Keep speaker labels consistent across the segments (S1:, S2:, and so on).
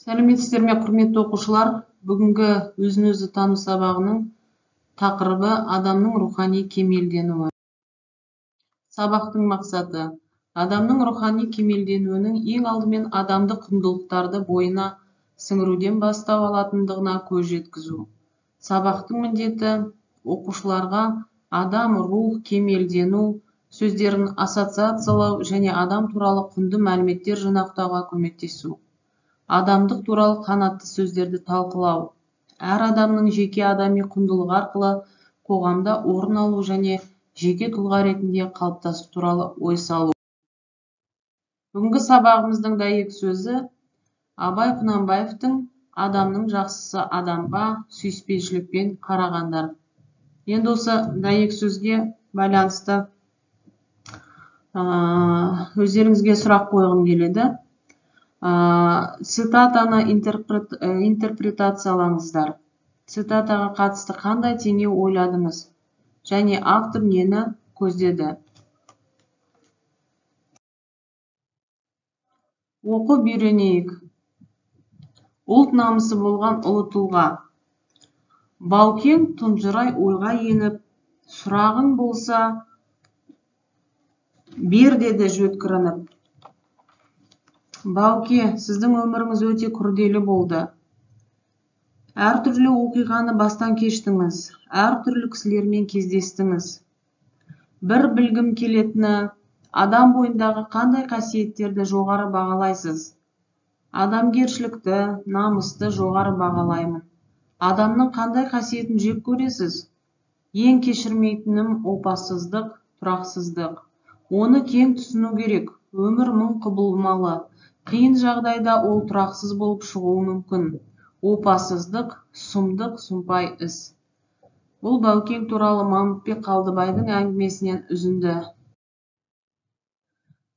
S1: Сәлеметсіздер ме, құрметті оқушылар? Бүгінгі өзін-өзі тану сабағының тақырыбы адамның рухани кемелденуі. Сабақтың мақсаты: адамның рухани кемелденуінің ең алдымен адамдық құндылықтарды бойына сіңіруден бастау алатындығына көз жеткізу. Сабақтың міндеті: оқушыларға адам, рух, кемелдену сөздерін ассоциациялау және адам туралы құнды мәліметтер жинақтауға көмектесу. Адамдық туралы қанатты сөздерді талқылау, әр адамның жеке адами құндылығы арқылы қоғамда орын алу және жеке тұлға ретінде қалыптасу туралы ой салу. Бүгінгі сабағымыздың дәйек сөзі Абай Құнанбаевтың «Адамның жақсысы адамға сүйіспеншілікпен қарағандар». Енді осы дәйек сөзге байланысты өздеріңізге сұрақ қойғым келеді. Цитатаны интерпретациялаңыздар. Цитатаға қатысты қандай теңеу ойладыңыз және автор нені көздеді? Оқып үйренейік. Ұлт намысы болған ұлы тұлға. Баукең тұнжырай ойға еніп, сұрағың болса бер деді жөткірініп. Бауке, сіздің өміріңіз өте күрделі болды. Әртүрлі оқиғаны бастан кештіңіз, әртүрлі кісілермен кездестіңіз. Бір білгім келетіні, адам бойындағы қандай қасиеттерді жоғары бағалайсыз? Адамгершілікті, намысты жоғары бағалаймын. Адамның қандай қасиетін жек көресіз? Ең кешірмейтінім опасыздық, тұрақсыздық. Оны кең түсіну керек. Өмір мың құбылмалы. Қиын жағдайда ол тұрақсыз болып шығуы мүмкін. Опасыздық, сұмдық, сұмпай іс. Бұл Баукең туралы Мамытбек Қалдыбайдың әңгімесінен үзінді.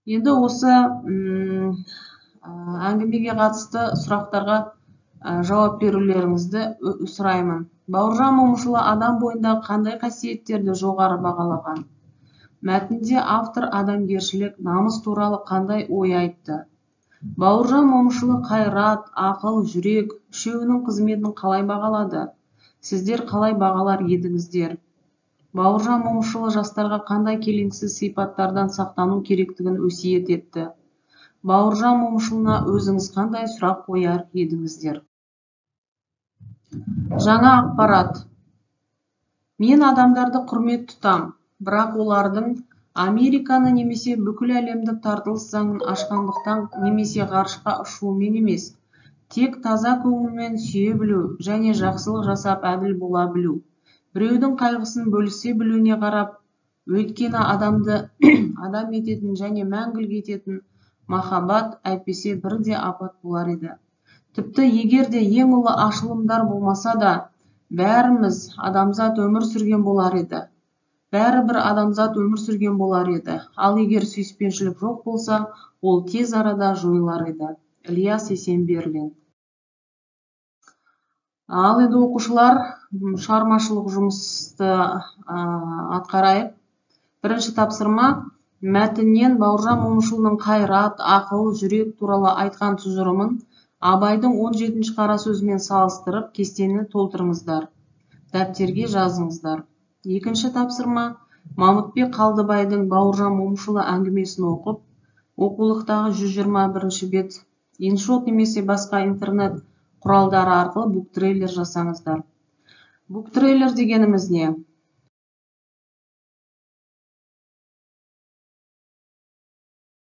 S1: Енді осы әңгімеге қатысты сұрақтарға жауап берулеріңізді сұраймын. Бауыржан Момышұлы адам бойындағы қандай қасиеттерді жоғары бағалаған? Мәтінде автор адамгершілік, намыс туралы қандай ой айтты? Бауыржан Момышұлы қайрат, ақыл, жүрек үшеуінің қызметін қалай бағалады? Сіздер қалай бағалар едіңіздер? Бауыржан Момышұлы жастарға қандай келеңсіз сипаттардан сақтану керектігін өсиет етті? Бауыржан Момышұлына өзіңіз қандай сұрақ қояр едіңіздер? Жаңа ақпарат. Мен адамдарды құрмет тұтам, бірақ олардың Американы немесе бүкіл әлемдік тартылыс заңын ашқандықтан немесе ғарышқа ұшуымен емес, тек таза көңілмен сүйе білу және жақсылық жасап әділ бола білу, біреудің қайғысын бөлісе білуіне қарап, өйткені адамды адам ететін және мәңгілік ететін махаббат, әйтпесе бірде апат болар еді. Тіпті егер де ең ұлы ашылымдар болмаса да, бәріміз адамзат өмір сүрген болар еді. Бәрібір адамзат өмір сүрген болар еді. Ал егер сүйіспеншілік жоқ болса, ол тез арада жойылар еді. Ілияс Есенберлин. Ал енді оқушылар, шығармашылық жұмысты атқарайық. Бірінші тапсырма: мәтіннен Бауыржан Момышұлының қайрат, ақыл, жүрек туралы айтқан тұжырымын Абайдың 17-ші қара сөзімен салыстырып, кестені толтырыңыздар. Дәптерге жазыңыздар. Екінші тапсырма: Мамытбек Қалдыбайдың Бауыржан Момышұлы әңгімесін оқып, оқулықтағы 121-ші бет InShot немесе басқа интернет құралдары арқылы буктрейлер жасаңыздар. Буктрейлер дегеніміз не?